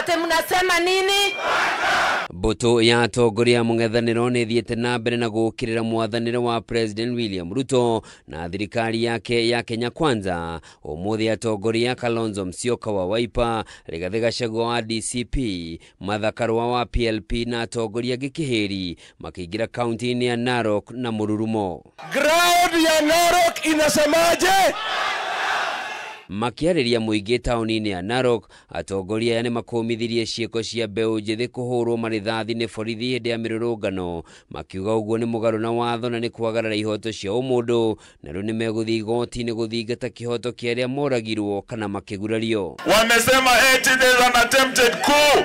Ati mnasema nini? Mbũtũ ya atongoria a mũng'ethanĩro nĩ ĩthiĩte na mbere na gũũkĩrĩra mwathanĩre wa President William Ruto na thirikari yake ya Kenya Kwanza. Ũmũthĩ atongoria Kalonzo Musyoka wa Wiper, Rigathĩ Gachagua wa DCP, Martha Karua wa PLP na atongoria angĩ kĩhĩri makĩingĩra kaunti-inĩ ya Narok na mũrurumo. Ground ya Narok inasemaje? Makĩarĩria mũingĩ taũni-inĩ ya Narok, atongoria aya nĩmakũmithirie ciĩko cia mbeũ njĩthĩ kũhũrwo marĩthathi nĩ borithi hĩndĩ ya mĩrũrũngano, makiuga ũguo nĩ mũgarũ na watho na nĩ kwagarara ihoto cia ũmũndũ, na rĩu nĩmegũthiĩ igoti-inĩ gũthingata kĩhoto kĩa arĩa moragirwo kana makĩgurario. Wamesema eti there's an attempted coup,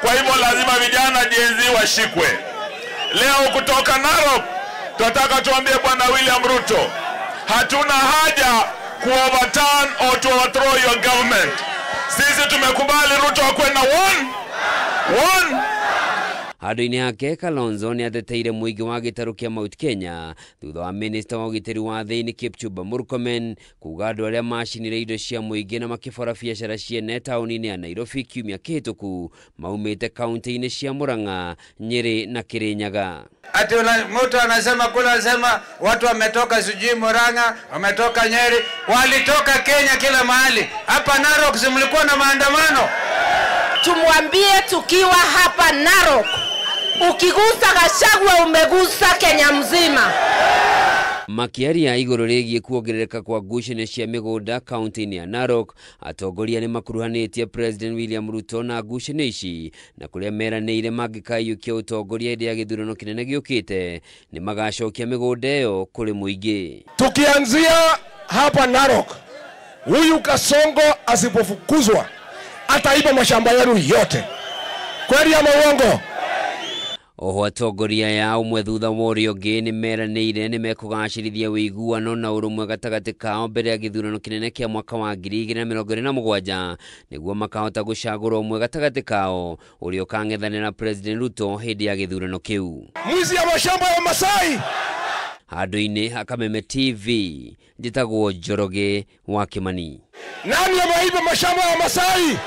kwa hivyo lazima vijana Gen Z washikwe. Leo kutoka Narok tunataka tuambie Bwana William Ruto, hatuna haja ku overturn or to overthrow your government. Sisi tumekubali Ruto akwe na one one. Handũ-inĩ hake Kalonzo nĩ ateteire mũingĩ wa gĩtarũ kĩa Mount Kenya thutha wa minista wa ũgitĩri wa thĩinĩ Kipchumba Murkomen kuga andũ arĩa macinire indo cia mũingĩ na makĩbora biacara ciene taũni-inĩ ya Nairobi kiumia kĩhĩtũku maumĩte kaunti-inĩ cia Murang'a, Nyĩrĩ na Kĩrĩnyaga. Ati mtu anasema kule, anasema watu wametoka sijui Murang'a, wametoka Nyeri, walitoka Kenya kila mahali. Hapa Narok si mlikuwa na maandamano? Tumwambie tukiwa hapa Narok, ukigusa Gachagua umegusa Kenya mzima. Makiaria igũrũ rĩgiĩ kuongerereka kwa ngucanio cia mĩgũnda kaunti-inĩ ya Narok, atongoria nĩ makuruhanĩtie President William Ruto na ngucanio ici na kũrĩa meranĩire mangĩkaiyũkia ũtongoria hĩndĩ ya gĩthurano kĩnene gĩũkĩte nĩ magacokia mĩgũnda ĩyo kũrĩ mũingĩ. Tukianzia hapa Narok, huyu Kasongo asipofukuzwa ataiba mashamba yenu yote. Kweli ama uongo? Oho atongoria ya ũmwe thutha wa ũrĩa ũngĩ nĩ meranĩire nĩ mekũgacĩrithia ũiguano na ũrũmwe gatagatĩ kao mbere ya gĩthurano kĩnene kĩa mwaka wa 2027 nĩguo makahota gũcagũra ũmwe gatagatĩ kao ũrĩa ũkang'ethanĩra President Ruto hĩndĩ ya gĩthurano kĩu. Mwizi ya mashamba ya Masai. Handũ-inĩ ha Kameme TV njĩtagwo Njoroge wa Kimani. Nani ameiba mashamba ya Masai?